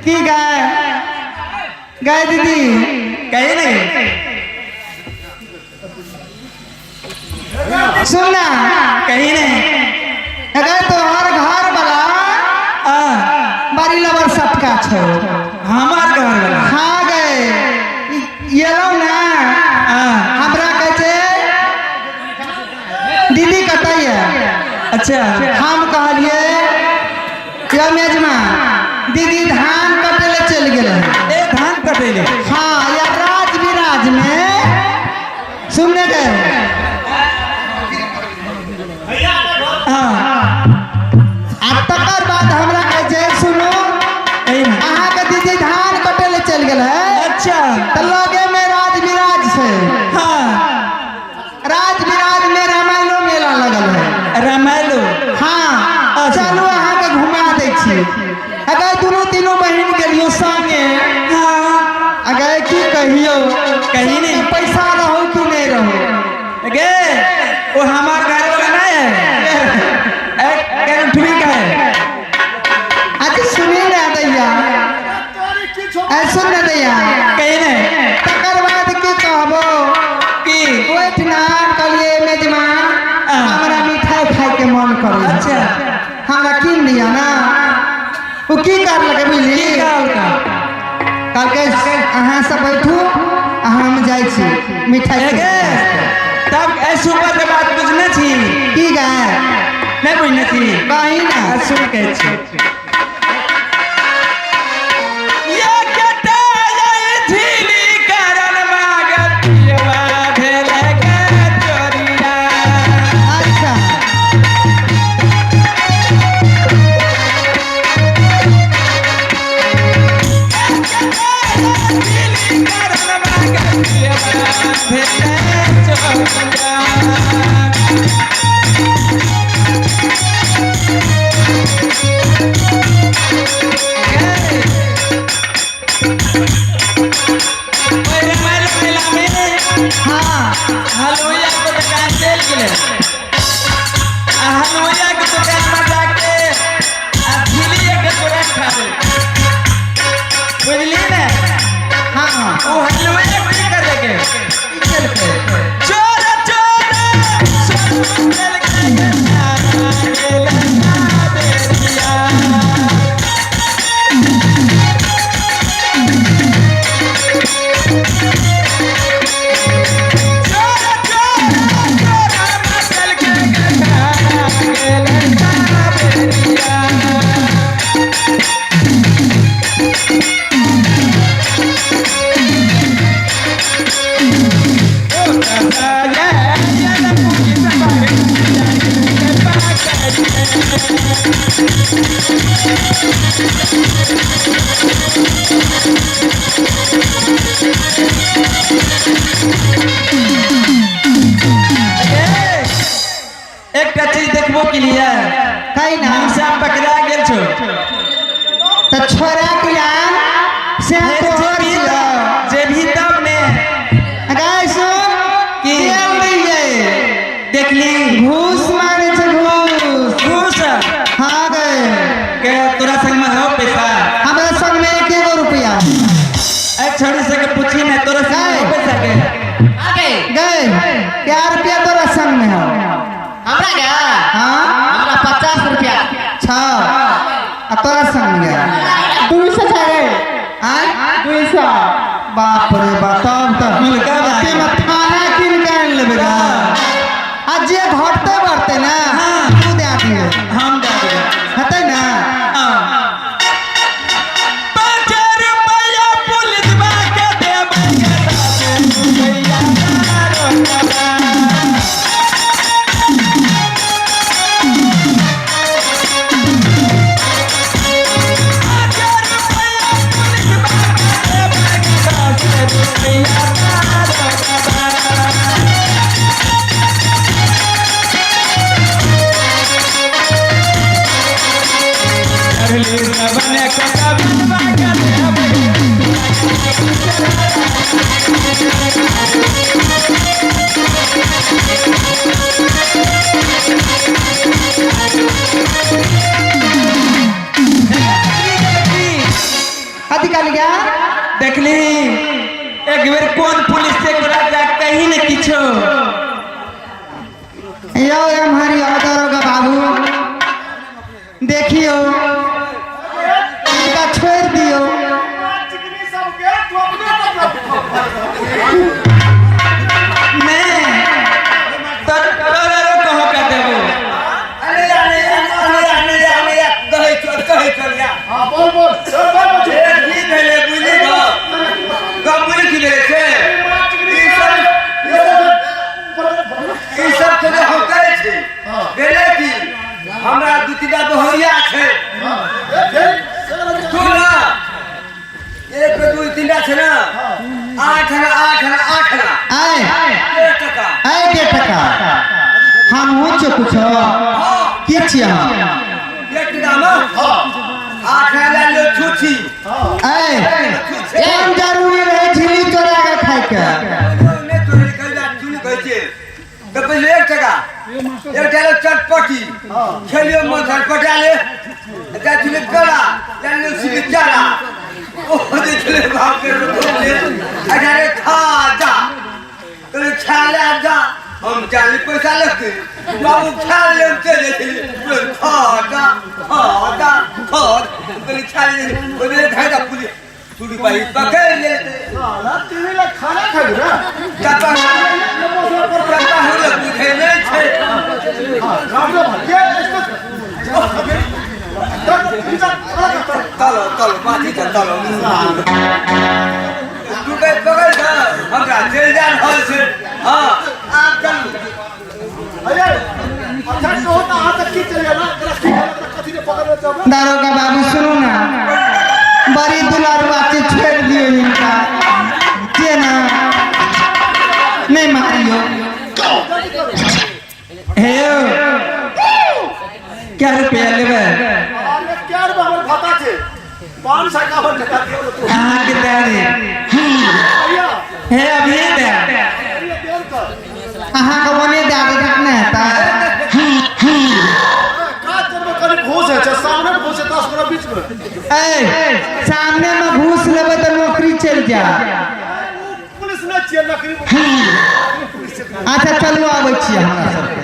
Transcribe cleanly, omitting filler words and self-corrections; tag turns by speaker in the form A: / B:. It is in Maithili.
A: की गाय गाय दीदी
B: कहे नहीं
A: सुन ना
B: कही नहीं
A: अगर तोहर घर वाला
B: आ
A: बड़ी लबर सटका छो
B: हमार घर वाला
A: हाँ गए एलौ ना
B: आ
A: हमरा कहै छै दीदी कतऽ यऽ
B: अच्छा
A: हम कहलिए यौ मेजमा दीदी धान कटे ले चलि गेल है
B: ए धान कटे ले
A: हाँ या राज विराज में सुनने गए
B: हाँ
A: आ तकर बाद हमरा कहै छै सुनू
B: कही ना
A: अहाँके दीदी धान कटे ले चलि गेल है
B: अच्छा
A: तऽ लगे में राज विराज छै
B: हाँ
A: राज विराज में रामायणो मेला लगल है
B: रामायणो
A: हाँ
B: अच्छा।
A: चलू अहाँके घुमा दै छी अगर दुनू तीनू बहिन गेलियो संगे
B: हाँ
A: अगर की कहियो
B: कही नहीं।
A: संगे पैसा रहो कि नहीं रहो
B: गे वो हमार घर वाला नहीं है ए केन ठीक है
A: अच्छा सुनी ना दैया ऐ सुन ना दैया
B: कही नहीं
A: तकर बाद की कहबो
B: की
A: ओहिठिना कहलिए मेजमान
B: हाँ।
A: हमरा की करलकै बुझली?
B: की कहलकै?
A: कहलकै अहाँ सब बैठू आ हम जाइ छी मिठाई
B: ए गे, तब ए सुपर के बात बुझने छी?
A: की गाय?
B: नहीं बुझने छी?
A: कही ना।
B: आ, सुन के छी। ये केटा ये झीली करन मागत पियवा भेले के चोरिया।
A: अच्छा।
B: झीली करन मागत पियवा भेले चोरिया। ओहि रामायण मेला में हलुइया के दुकान चलि गेलै आ हलुइया के दुकान में जाके आ झिल्ली एक चोरा खा ले, बुझली ने?
A: हाँ हाँ।
B: ओ हलुइया की करे के?
A: की केलकै?
B: चोर चोर सोनू केलकै के नाना गेलै ना बेरिया। चोर चोर चोरा केलकै के नाना गेलै ना बेरिया। एकटा चीज देखबो के लिए।
A: कही ना।
B: हम पकड़ा गेल छो।
A: तऽ छोड़ा के आन से
B: फेर
A: तोहर
B: जेबही
A: छियौ।
B: तब, जेबही तब ने।
A: गाय सुन।
B: की?
A: तेल दैयै।
B: देखली।
A: घूस मांगे छै, घूस।
B: घूस?
A: हाँ गए।
B: के तोरा संग में हौ पैसा?
A: हमरा संग में एक एगो रुपया।
B: ए छोड़ी से के पूछी ने, तोरा संग में हौ पैसा के?
C: आगे।
A: गए, क्या रुपया तोरा संग में हो?
C: हमरा क्या?
A: हाँ।
C: हमरा 50 रुपया।
A: छ आ तोरा संग में गया?
D: 200 छै।
A: आय?
D: 200।
A: बाप रे बाप, तब तऽ
B: मुल्का भाई।
A: एते में थाना कीन के आनि लेबै गा। आ जे घटते बढ़ते ने तू दए दिहे।
B: हम दे देबै।
A: हेतै ने?
B: हाँ। 5 रुपया पुलिसवा के देबै के 10 रुपया दारोगवा। 5 रुपया पुलिसवा के देबै के 10 रुपया दारोगवा। चढ़ली सबने कोका बनवा के देबै।
A: कथी कहली गा?
B: देखली, एक बेर कोन पुलिस से तोरा जा कही ने किछो।
A: यौ एम्हर यौ दरोगा बाबू, देखियौ, इनका छोड़ि दियौ।
B: नहीं, तोर तोरा रो कहो का देबो।
E: अरे अरे अरे अरे अरे, कहै चल, कहै चल या।
F: हाँ, बोल बोल चल, बोल बोल।
E: ए, की भेलै बुझली गप गप बुझली, की भेलै से ई सब ई सब के हम करै छी। भेलै की, हमरा दू तीन टा बहुरिया छै। सुन ना, एक दू तीन टा छै ने, 8 आना, 8 आना, 8 आना।
A: आय?
E: 1.5 टका।
A: आय, 1.5 टका? हमहूँ छौ कुछो की छियै हम?
E: 1 टका मे 8 आना लए लियौ छुच्छी।
A: आय, कोन जरूरी रहै झिल्ली चोरा के खाइके?
E: नहि तोरे कहला चुन कहै छियै तऽ पहिले 1 टका, 1 टका ले चटपटी खेलियो, मन चटपटा ले जाइ छलै गला लए लियौ सिली चारा ओ जे छलै बाप रे, ले अरे खा जा, कहले खा ले जा। हम चाली पैसा लगते बाबू खा ले चले चले खाता खाता खाद कहली खा ले ओने धागा पुलिस चूड़ी पाई पकड़ लेते।
F: साला टीवी ला खाना खाइ ना।
E: टपा टपा हो बुझे नहीं छे।
F: राम राम ये इसको
E: चलो चलो बाती चलो तू के पकड़ का हमरा चल जा रहल छे। हां आप चलू।
F: अरे अच्छा तो होता आ तक की चल ना कथी कथी ने पकड़ ले तब।
A: दारोगा बाबू सुनू ना, बड़ी दुलारुआ के छोड़ दियो इनका, के ना नहीं मारियो।
B: हे यौ, क्या रुपया लेबै?
F: अरे क्या रे हमर भाता छे 551 टका दियो तो।
B: अहाँके दए दे।
F: भैया
B: हे अभी दे।
F: देर कर।
A: अहाँके ओने दए देत ने तऽ।
F: का चलबे कनी घूस है सामने में घूस है 10 गोरा बीच में।
A: ए सामने में घूस लेबै तऽ नौकरी चलि जायत।
F: पुलिस नहि छियै नकली।
A: अच्छा चलू आबै छियै हमरा सब।